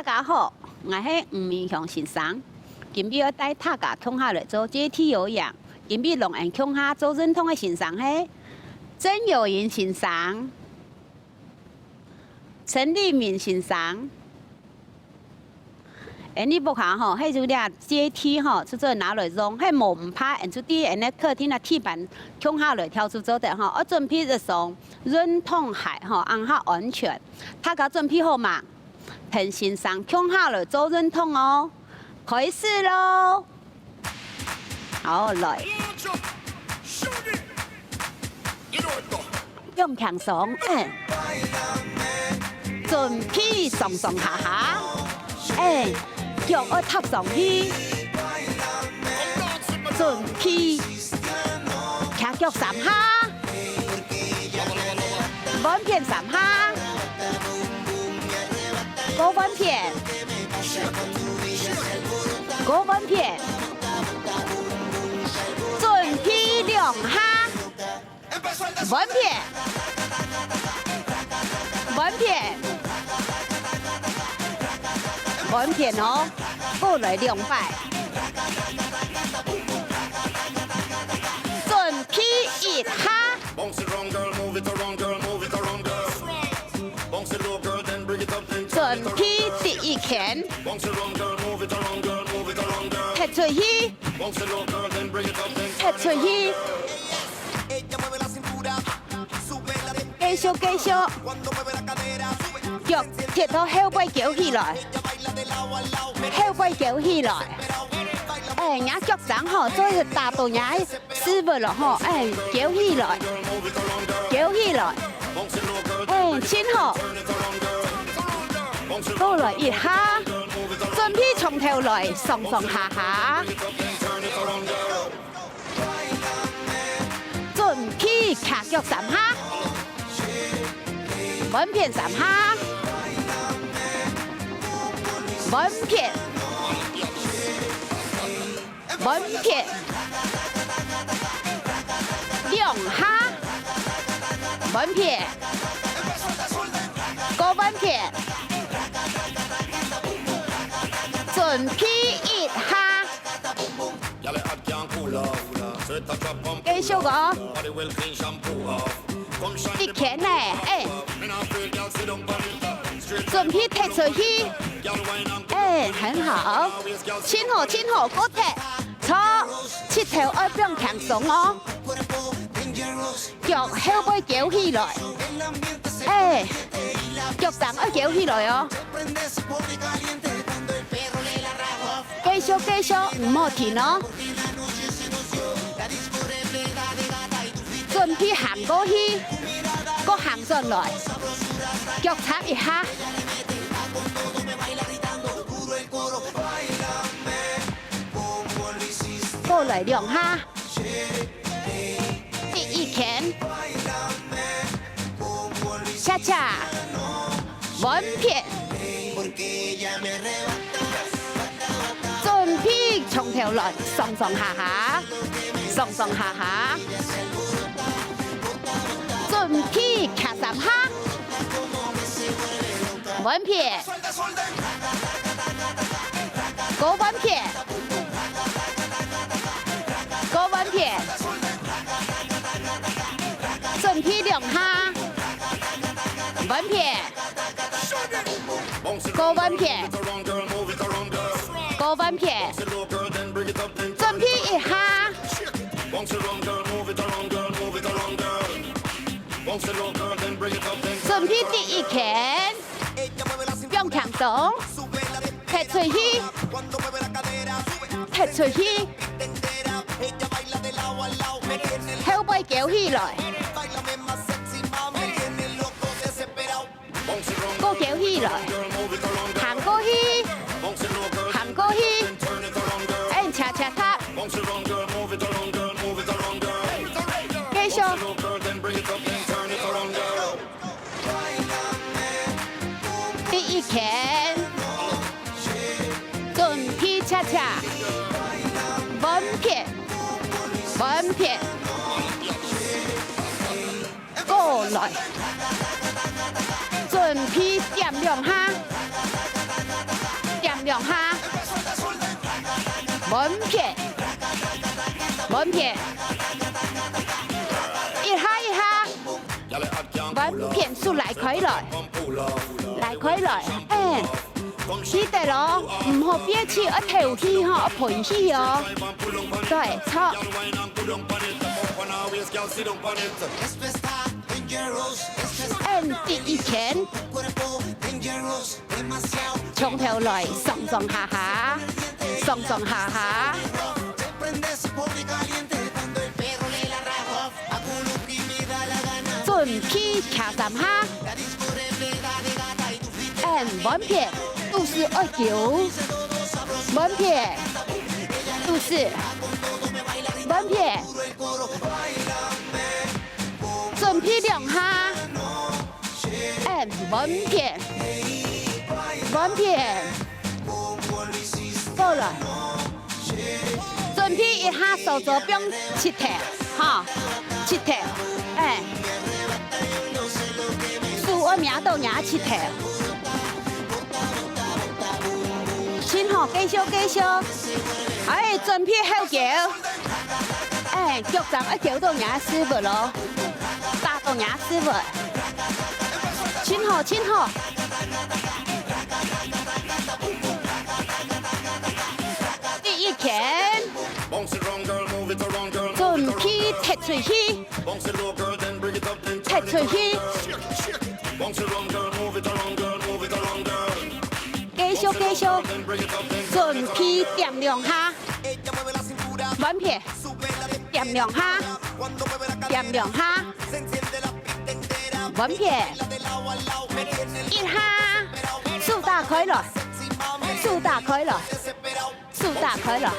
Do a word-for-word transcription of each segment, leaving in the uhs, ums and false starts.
大家好，𠊎係吳明雄先生，今晡日愛帶大家共下來做階梯有氧。今晡日摎𠊎共下做運動个先生係曾友銀先生、陳立明先生。𠊎俚屋下吼，係有這階梯吼，就做拿來用，係無毋怕，𠊎俚就在𠊎俚个客廳个地板共下來跳就做得吼。愛準備一雙運動鞋吼，恁較安全。大家準備好嗎？ 同先生共下來做運動哦，開始囉！好，來。放輕鬆，嗯。準備上上下下，嗯，腳愛踏上去，準備徛腳三下。 換片三下，過換片，過換片，準備兩下，換片，換片，換片哦，過來兩擺，準備一下。 準備第一拳，踢出去，踢出去，繼續繼續，腳踢到後背翹起來，後背翹起來，哎，若腳踭吼，做得打到若 屎朏囉吼，哎，翹起來，翹起來，哎，真好。過來一下，準備從頭來，上上下下。準備徛腳三下，換片三下，換片。 換片，兩下，換片，過換片，準備一下，繼續哦。 一拳呢，哎，準備踢出去，哎，很好，真好，真好，過踢，著，膝頭愛放輕鬆哦，腳後背翹起來，哎，腳踭愛翹起來哦，繼續，繼續，毋好停哦。 準備行過去，過行轉來，腳踏一下，過來兩下，第一拳，恰恰，換片。 準備從頭來，上上下下，上上下下。準備徛三下，換片，過換片，過換片。準備兩下，換片。 過換片，過換片，準備一下，準備第一拳，放輕鬆，踢出去，踢出去，後背翹起來。 過翹起來，行過去，行過去，哎，恰恰踏，繼續。第一拳，準備恰恰，換片，換片。 過來，準備點兩下，換片，換片，一下一下，換片手拉開來，拉開來，哎，記得哦，毋好憋氣，愛敨氣吼，愛歕氣哦。對，著。嗯，第一圈。 從頭來，上上下下，上上下下。準備徛三下。嗯，換片，肚屎愛勼。換片，肚屎，換片。 準備兩下。嗯，換片，換片，過來。準備一下，手肘放膝頭，吼，膝頭，哎，手愛摸到若膝頭。真好，繼續，繼續。哎，準備後腳。 哎，腳踭愛勼到若屎朏咯，搭到若屎朏。真好，真好。第一圈，準備踢出去，踢出去。繼續，繼續，準備點兩下。 換片，點兩下，點兩下，換片，一下，手打開來，手打開來，手打開來，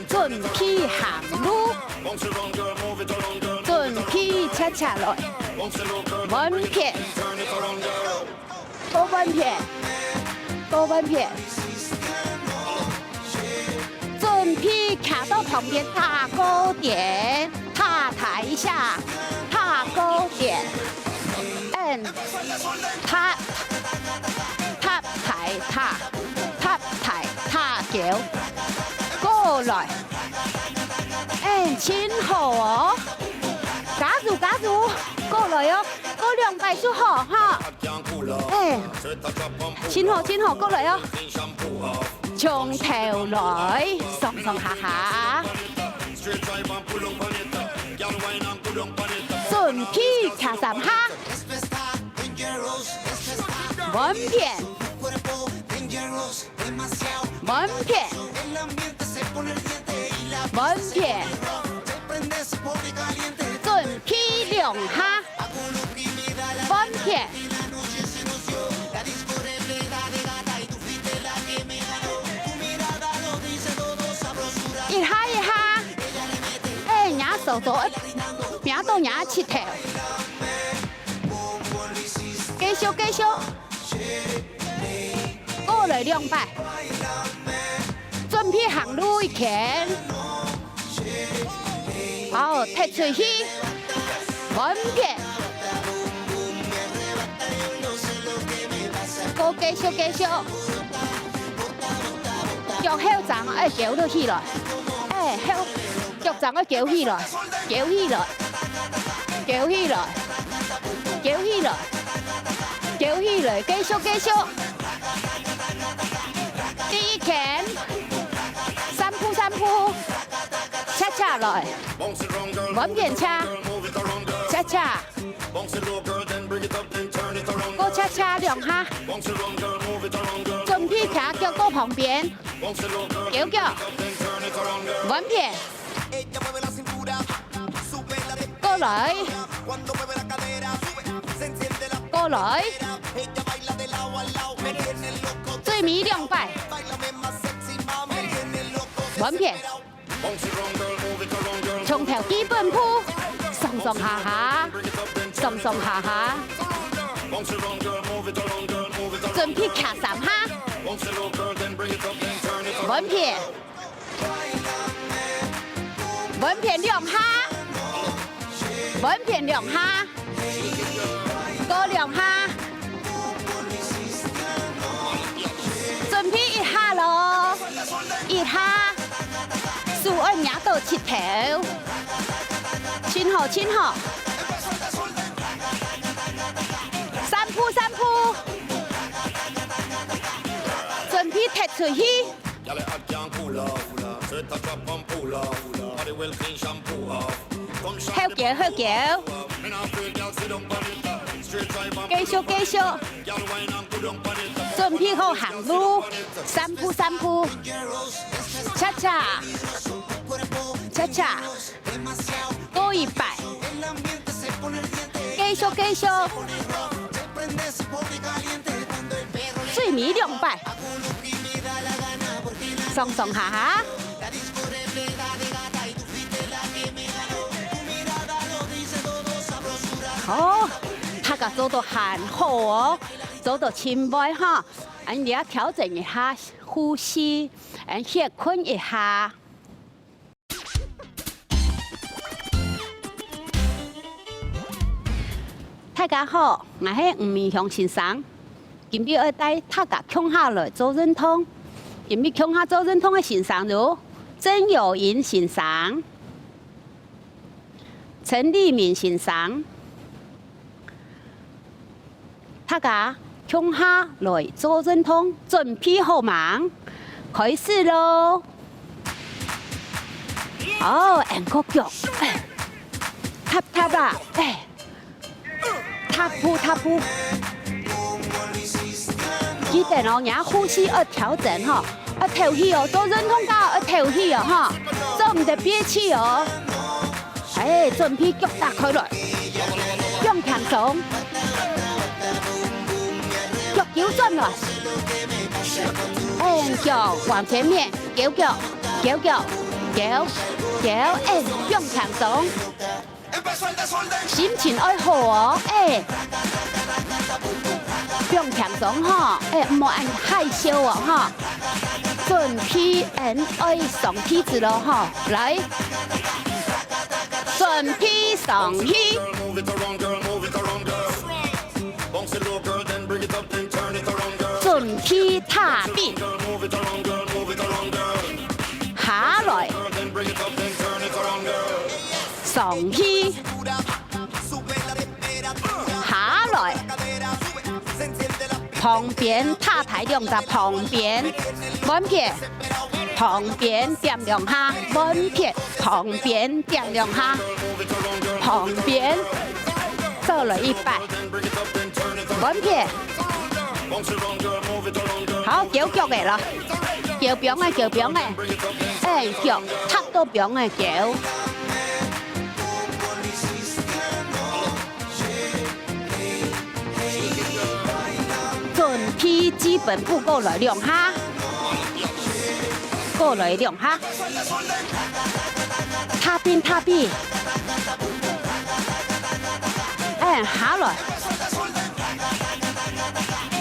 準備行路，準備恰恰來，換片。 過換片，過換片。準備徛到旁邊，踏高點，踏台下，踏高點。嗯，踏，踏台踏，踏台踏腳。過來。嗯，真好哦。加油，加油，過來哦。 過兩擺就好哈。哎，真好，真好，過來哦。從頭來，上上下下。準備徛三下。換片，換片，換片。準備兩下。 換片。一下一下，哎，若手手，哎，摸到若膝頭。繼續，繼續。 過來兩擺。準備行路一圈。好，踢出去。換片。過繼續，繼續。腳後踭愛勼到起來。哎，後 腳踭愛勼起來，勼起來，勼起來，勼起來，勼起來，繼續，繼續。第一圈，三步，三步，恰恰來，換片恰，恰恰。 過恰恰兩下，準備徛腳到旁邊，勼腳，換片，過來，過來，最尾兩擺，換片。 從頭基本步，上上下下，上上下下。準備徛三下。換片，換片兩下，換片兩下，過兩下。愛摸到膝頭，真好，真好。三步，三步，準備踢出去。後腳，後腳，繼續，繼續。 準備好行路，三步三步，恰恰，恰恰，過一擺，繼續繼續，最尾兩擺，上上下下。好，大家做到還好哦。 做到盡尾哈，恁樣調整一下呼吸，恁歇睏一下。大家好，𠊎係吳明雄先生，今日愛帶大家共下來做運動。今日共下做運動个先生有曾友銀先生、陳立明先生。 大家共下來做運動，準備好吂？開始囉！哦，恁个腳，哎，踏踏啊，哎，踏步踏步。記得哦，你呼吸愛調整吼，愛敨氣哦，做運動个愛敨氣哦，吼，做毋得憋氣哦。 哎，準備腳打開來，放輕鬆，腳扭轉來，哎，腳往前面，勾腳，勾腳，勾，勾，哎，放輕鬆，心情愛好哦，哎，放輕鬆吼，哎，毋好恁害羞哦，吼。 準備，恁愛上去子囉吼，來，準備上去，準備踏平，下來，上去。 下來，旁邊踏大兩隻，旁邊，換片，旁邊點兩下，換片，旁邊點兩下，旁邊，再來一擺，換片。好，勾腳个囉，勾枋个，勾枋个，哎，腳踏到枋个，勾。 準備基本步過來兩下，過來兩下，踏平踏平，哎，下來，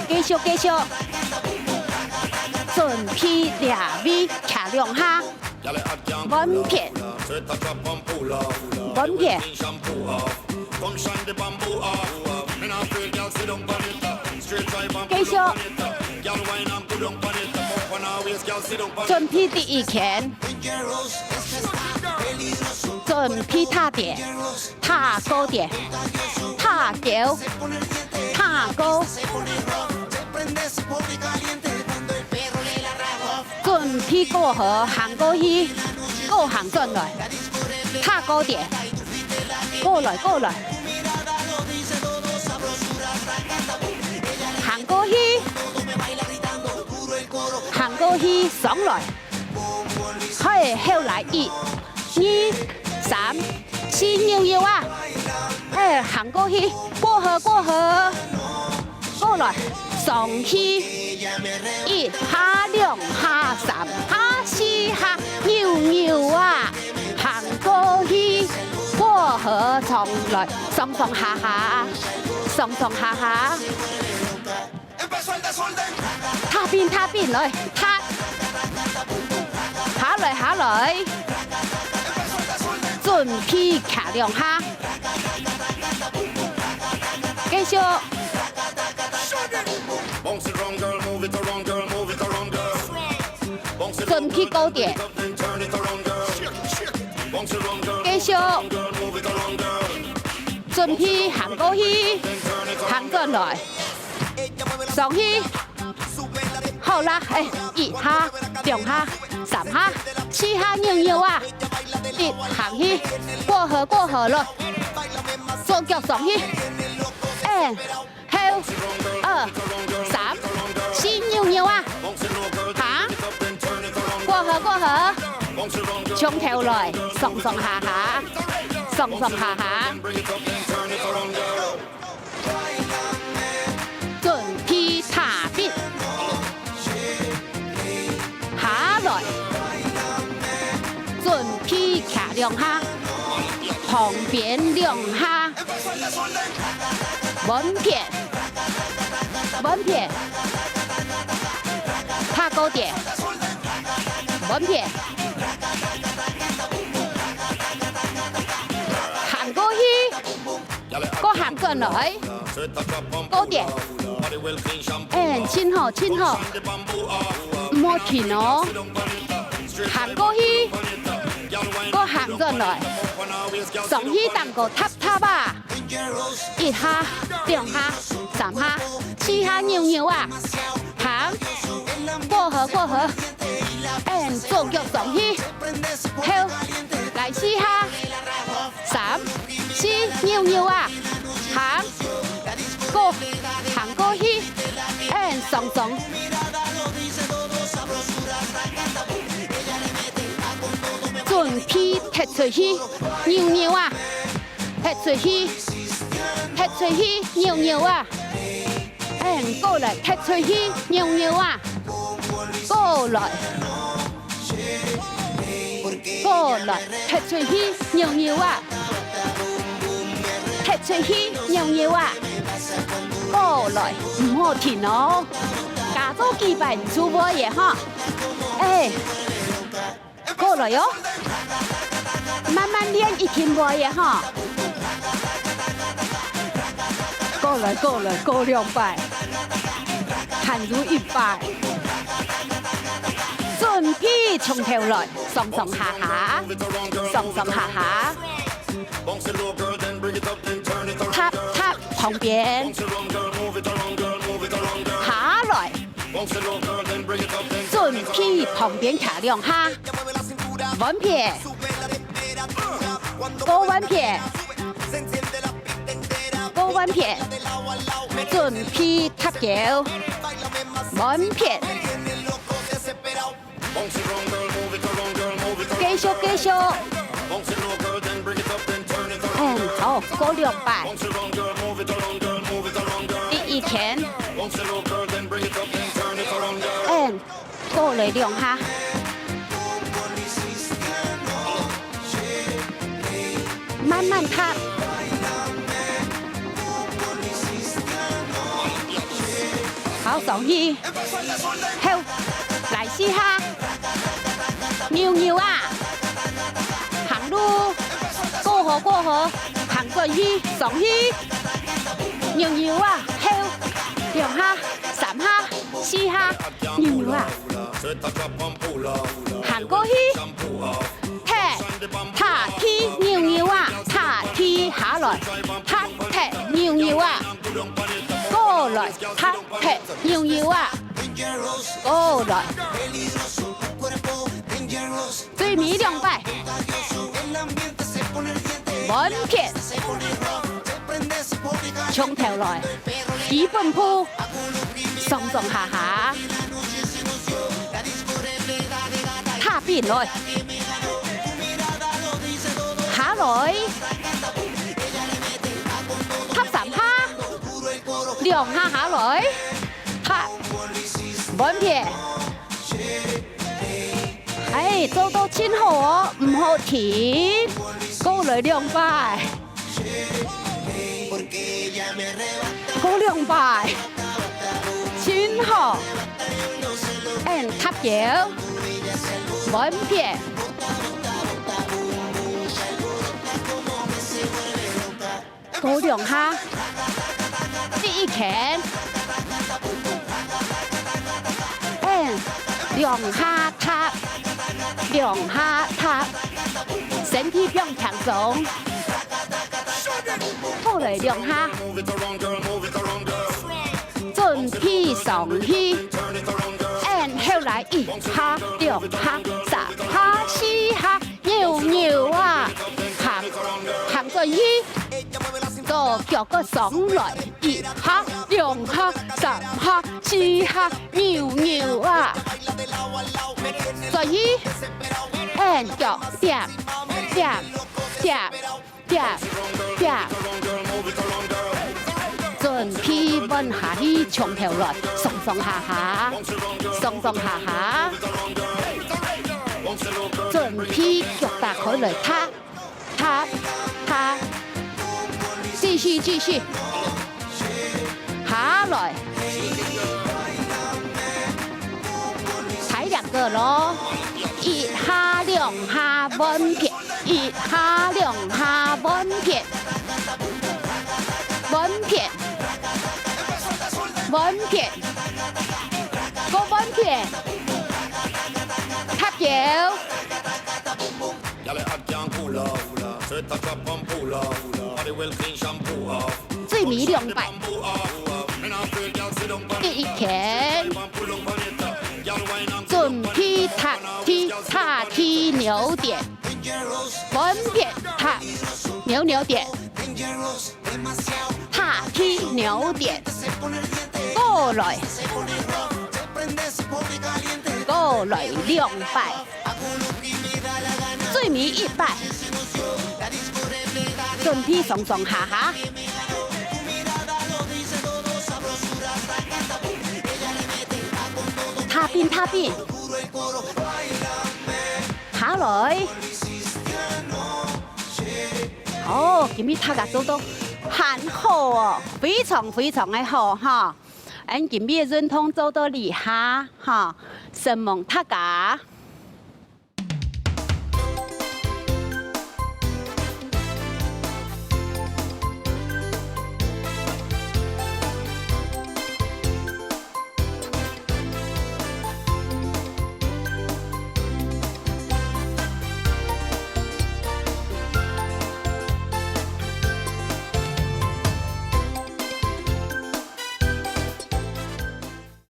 繼續繼續，準備這位徛兩下。 換片，換片。繼續。準備第一圈。準備踏點。 踏高點，踏高，踏高。準備過河，行過去，過行轉來，踏高點，過來，過來。行過去，行過去，上來。 嘿，後來一、二、三、四，扭腰啊！哎，行過去，過河，過河，過來，上去，一下、兩下、三下、四下，扭扭啊！行過去，過河，上來，上上下下，上上下下。 踏平，踏平，來，踏。下來，下來。準備徛兩下。繼續。準備高點。繼續，準備行過去，行轉來，上去，好啦，欸，一下、兩下、三下、四下扭扭啊，一行去，過河過河了，左腳上去，欸。 後，二，三，四，扭扭啊！行，過河，過河，從頭來，上上下下，上上下下，準備打під。 下來，準備徛兩下，旁邊兩下，換片，換片，踏高點，換片，行過去。 過行轉來，高點，嗯，盡好，盡好，毋好停哦，行過去，過行轉來，上去頂高踏踏啊，一下、兩下、三下、四下扭扭啊，行，過河，過河，嗯，左腳上去，後，來四下。 三、四，扭扭啊，行，過，行過去，嗯，上上，準備踢出去，扭扭啊，踢出去，踢出去，扭扭啊。 嗯，過來，踢出去，扭扭啊！過來，過來，踢出去，扭扭啊！踢出去，扭扭啊！過來，毋好停哦！加做幾擺就會个吼！欸！ 過來喲，慢慢練，一定會个吼。過來，過來，過兩擺，還有一擺。準備從頭來，上上下下，上上下下。踏踏旁邊，下來。 準備旁邊徛兩下，換片，過換片，過換片，準備踏腳，換片，繼續繼續。 嗯，好，過兩擺。第一圈。嗯，過來兩下。慢慢踏。好，上去。 後，來四下，扭扭啊，行路，過河過河，行轉去，上去，扭扭啊，後，兩下，三下，四下，扭扭啊，行過去。 踢，踏踢扭扭啊，踏踢下來，踏踢扭扭啊，過來，踏踢扭扭啊，過來。最尾兩擺，換片，從頭來，基本步。 上上下下，踏під來，下來，踏三下，兩下下來，踏換片。欸，做到盡好哦，毋好停，過來兩擺。 過兩擺，盡好。嗯，踏腳，換片。過兩下，第一圈。嗯，兩下踏。兩下踏，身體放輕鬆，過來兩下，準備上去，and後來一下、兩下、三下、四下，扭扭啊，行，行轉去，左腳个上來，一下、兩下、三下、四下， 扭扭啊！所以，and腳點點點點點，準備換下去從頭來，上上下下，上上下下，準備腳打開來踏。 踏，踏，繼續，繼續。下來，抬兩個咯，一下兩下換片，一下兩下換片，換片，換片，過換片，踏腰。 最尾兩擺，第一圈，準備踏地，踏地扭點，換片踏，扭扭點，踏地扭點，過來，過來兩擺。 最尾一擺，準備上上下下，踏邊踏邊，下來。哦，今日大家做到還好哦，非常非常个好哈。恁今日个運動做到這下哈，承蒙大家。